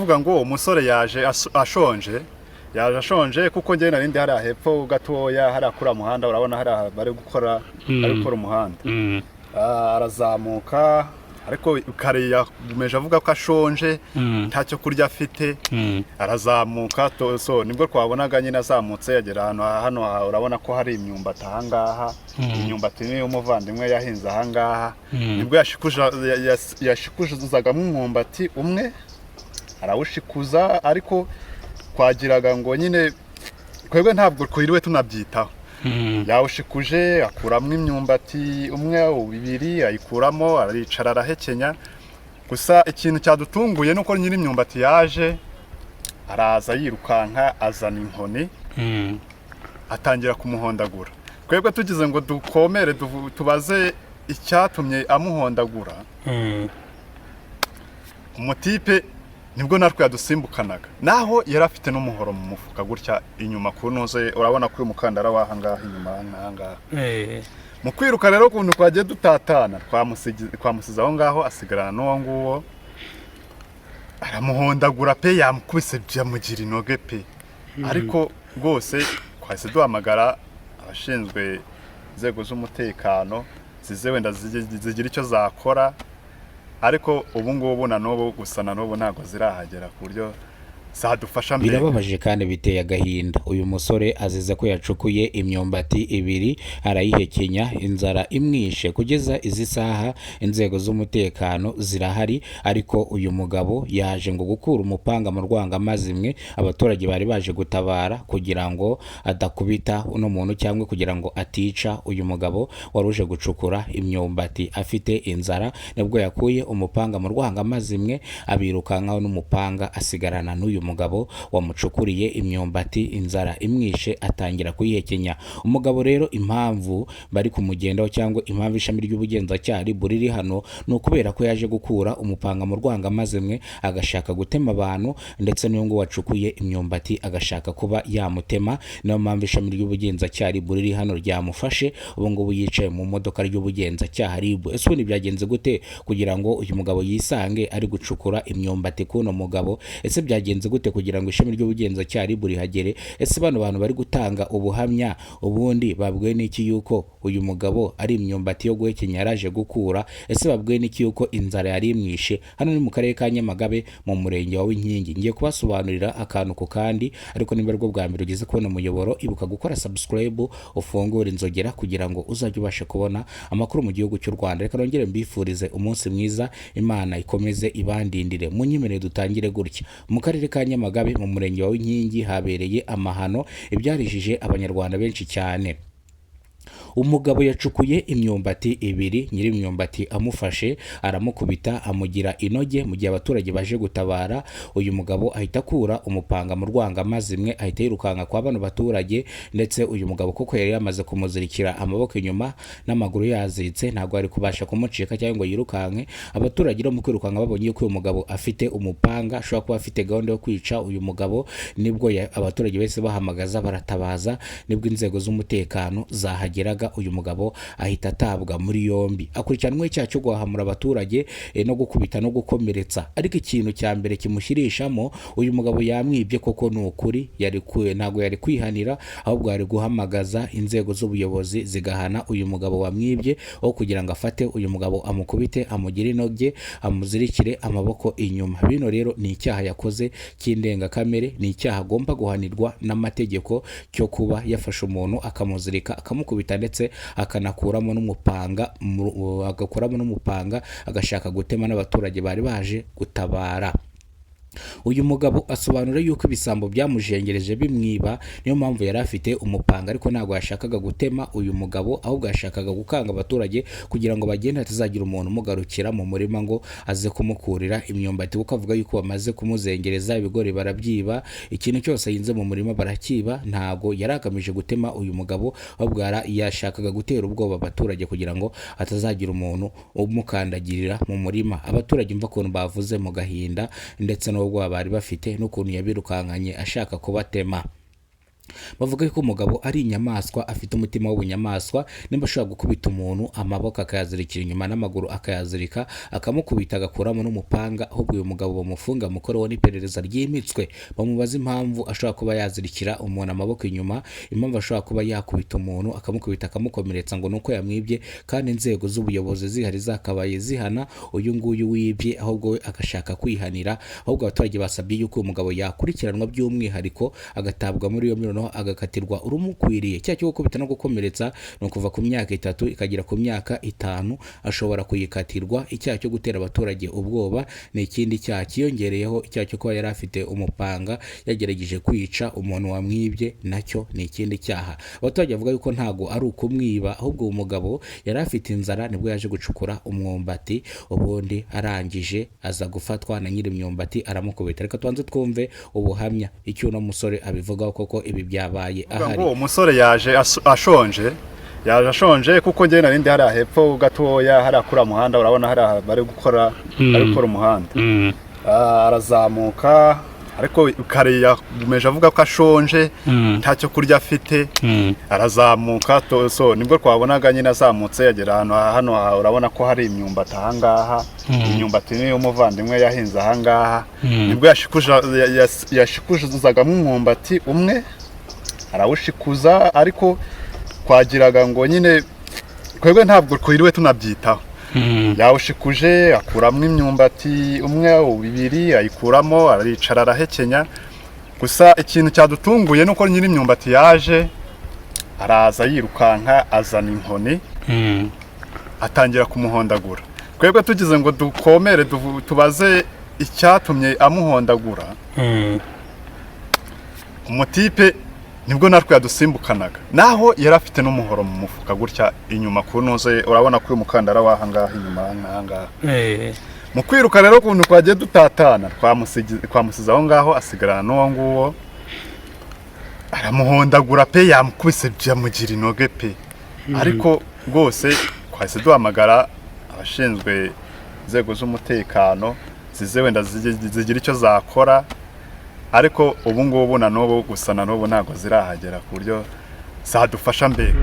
Ukuvuga ngo umusore yaje ashonje, yaje ashonje kuko njyewe nari ndi hariya hepfo gatoya, hariya kuri muhanda, urabona hariya bari gukora umuhanda. Arazamuka, ariko kare yakomeje avuga ko ashonje, ntacyo kurya afite. Arazamuka, so nibwo twabonaga nyine azamutse yagera ahantu hano urabona ko hari imyumbati ahangaha. Imyumbati ni umuvandimwe yahinze ahangaha. Nibwo yashikuzagamo umwumbati umwe, arawushikuza, ariko twagiraga ngo nyine twebwe ntabwo twiriwe tunabyitaho. Yawushikuje, akuramo imyumbati umwe, bibiri, ayikuramo, aricara, arahekenya. Gusa ikintu cyadutunguye ni uko nyiri imyumbati yaje, araza yirukanka, azana inkoni, atangira kumuhondagura. Twebwe tugize ngo dukomere, tubaze icyatumye amuhondagura, umutipe nibwo natwe yadusimbukanaga, naho yari afite n'umuhoro mu mufuka gutya inyuma ku ntuze. Urabona ko uyu mukandara w'aha ngaha inyuma n'aha ngaha. Mu kwiruka rero, ukuntu twagiye dutatana, twamusize aho ngaho, asigarana n'uwo nguwo, aramuhondagura pe, yamukubise, byamugira inoge pe. Ariko rwose twahise duhamagara abashinzwe inzego z'umutekano zize wenda zigira icyo zakora, ariko ubu ngubu na n'ubu gusa na n'ubu ntabwo zirahagera ku buryo zadufasha mbere. Birababaje kandi biteye agahinda. Uyu musore azize ko yacukuye imyumbati ibiri, arayihekenya, inzara imwishe. Kugeza izi saha inzego z'umutekano zirahari, ariko uyu mugabo yaje ngo gukura umupanga mu rwangamazimwe. Abaturage bari baje gutabara kugira ngo adakubita uno muntu cyangwa kugira ngo atica uyu mugabo wari uje gucukura imyumbati afite inzara. Nibwo yakuye umupanga mu rwangamazimwe, abirukankaho n'umupanga, asigarana n'uyu mugabo wamucukuriye imyumbati. Inzara imwishe, atangira kuyihekenya. Umugabo rero, impamvu bari kumugendaho cyangwa impamvu ishami ry'ubugenzacyaha RIB riri hano, ni ukubera ko yaje gukura umupanga mu rwangamazimwe, agashaka gutema abantu, ndetse n'uyu nguyu wacukuye imyumbati agashaka kuba yamutema. Niyo mpamvu ishami ry'ubugenzacyaha RIB riri hano ryamufashe. Ubu ngubu yicaye mu modoka ry'ubugenzacyaha RIB. Ese ubundi byagenze gute kugira ngo uyu mugabo yisange ari gucukura imyumbati k'uno mugabo? Ese byagenze gute kugira ngo ishami ry'ubugenzacyaha RIB rihagere? Ese bano bantu bari gutanga ubuhamya ubundi babwiwe n'iki yuko uyu mugabo ari imyumbati yo guhekenya yaraje gukura? Ese babwiwe n'iki yuko inzara yari imwishe? Hano ni mu karere ka Nyamagabe, mu murenge wa Winkingi. Ngiye kubasobanurira akantu ku kandi, ariko niba aribwo bwa mbere ugeze kubona umuyoboro, ibuka gukora subscribe, ufungure inzogera kugira ngo uzajye ubasha kubona amakuru mu gihugu cy'u Rwanda. Reka nongere mbifurize umunsi mwiza, Imana ikomeze ibandindire. Munyemerere dutangire gutya: mu karere ka Nyamagabe, mu murenge wa Winkingi, habereye amahano ibyarijije Abanyarwanda benshi cyane. Umugabo yacukuye imyumbati ibiri, nyiri imyumbati amufashe aramukubita, amugira inoge. Mu gihe abaturage baje gutabara, uyu mugabo ahita akura umupanga mu rwangamazimwe, ahita yirukanka kwa bano baturage. Ndetse uyu mugabo kuko yari yamaze kumuzirikira amaboko inyuma n'amaguru yaziritse, ntabwo ari kubasha kumucika cyangwa ngo yirukanke. Abaturage rero mu kwirukanka babonye ko uyu mugabo afite umupanga, ashobora kuba afite gahunda yo kwica uyu mugabo. Nibwo abaturage bahise bahamagaza, baratabaza, nibwo inzego z'umutekano zahageraga. Uyu mugabo ahita atabwa muri yombi, akurikiranweho icyaha cyo guhahamura abaturage no gukubita no gukomeretsa. Ariko ikintu cya mbere kimushyirishamo, uyu mugabo yamwibye koko, ni ukuri ntabwo yari kwihanira, ahubwo yari guhamagaza inzego z'ubuyobozi zigahana uyu mugabo wamwibye, aho kugira ngo afate uyu mugabo amukubite, amugire inoge, amuzirikire amaboko inyuma. Bino rero ni icyaha yakoze cy'indengakamere, ni icyaha agomba guhanirwa n'amategeko cyo kuba yafashe umuntu akamuzirika, akamukubita, ndetse akanakuramo n'umupanga agakuramo n'umupanga, agashaka gutema n'abaturage bari baje gutabara. Uyu mugabo asobanura yuko ibisambo byamujengereje bimwiba, niyo mpamvu yari afite umupanga, ariko ntabwo yashakaga gutema uyu mugabo, ahubwo yashakaga gukanga abaturage kugira ngo bagende, hatazagira umuntu umugarukira mu murima ngo aze kumukurira imyumbati, kuko avuga yuko bamaze kumuzengereza, ibigori barabyiba, ikintu cyose ahinze mu murima barakiba. Ntabwo yari agamije gutema uyu mugabo, ahubwo yashakaga gutera ubwoba abaturage kugira ngo hatazagira umuntu umukandagirira mu murima. Abaturage, umva ukuntu bavuze mu gahinda ndetse n'ubwoba bari bafite n'ukuntu yabirukankanye ashaka kubatema. Bavuga yuko umugabo ari inyamaswa, afite umutima w'ubunyamaswa. Nimba ashobora gukubita umuntu amaboko akayazirikira inyuma n'amaguru akayazirika, akamukubita agakuramo n'umupanga, ahubwo uyu mugabo bamufunga, mukoreho n'iperereza ryimitswe, bamubaza impamvu ashobora kuba yazirikira umuntu amaboko inyuma, impamvu ashobora kuba yakubita umuntu akamukubita akamukomeretsa ngo nuko yamwibye, kandi inzego z'ubuyobozi zihari zakabaye zihana uyu nguyu wibye, ahubwo we agashaka kwihanira. Ahubwo abaturage basabye yuko uyu mugabo yakurikiranwa by'umwihariko, agatabwa muri yombi, noneho agakatirwa urumukwiriye. Icyaha cyo gukubita no gukomeretsa ni ukuva ku myaka 3 ikagera ku myaka 5 ashobora kuyikatirwa. Icyaha cyo gutera abaturage ubwoba ni ikindi cyaha cyiyongereyeho. Icyaha cyo kuba yari afite umupanga yagerageje kwica umuntu wamwibye nacyo ni ikindi cyaha. Abaturage bavuga yuko ntago ari ukumwiba, ahubwo uwo mugabo yari afite inzara, nibwo yaje gucukura umwumbati, ubundi arangije aza gufatwa na nyiri imyumbati aramukubita. Reka tubanze twumve ubuhamya icyo uno musore abivugaho, koko ibi byabaye ahari. Ngo umusore yaje ashonje, yaje ashonje kuko njye nari ndi hariya hepfo gatoya, hariya kuri muhanda, urabona hariya bari gukora umuhanda. Arazamuka, ariko kare yakomeje avuga ko ashonje, ntacyo kurya afite. Arazamuka, so nibwo twabonaga nyine azamutse yagera ahantu hano, urabona ko hari imyumbati ahangaha. Imyumbati niyo umuvandimwe yahinze ahangaha. Nibwo yashikuzagamo umwumbati umwe, arawushikuza, ariko twagiraga ngo nyine twebwe ntabwo twiriwe tunabyitaho. Yawushikuje akuramo imyumbati umwe, bibiri ayikuramo, aricara arahekenya. Gusa ikintu cyadutunguye nuko nyiri imyumbati yaje, araza yirukanka, azana inkoni, atangira kumuhondagura. Twebwe tugize ngo dukomere tubaze icyatumye amuhondagura, umutipe nibwo natwe yadusimbukanaga, naho yari afite n'umuhoro mu mufuka gutya inyuma ku ntuze. Urabona ko uyu mukandara w'aha ngaha inyuma aha ngaha. Mu kwiruka rero, ukuntu twagiye dutatana, twamusize aho ngaho, asigarana n'uwo nguwo, aramuhondagura pe, yamukubise byamugira inoge pe. Ariko rwose twahise duhamagara abashinzwe inzego z'umutekano zize wenda zigira icyo zakora, ariko ubu ngubu na n'ubu gusa na n'ubu ntabwo zirahagera ku buryo zadufasha mbega.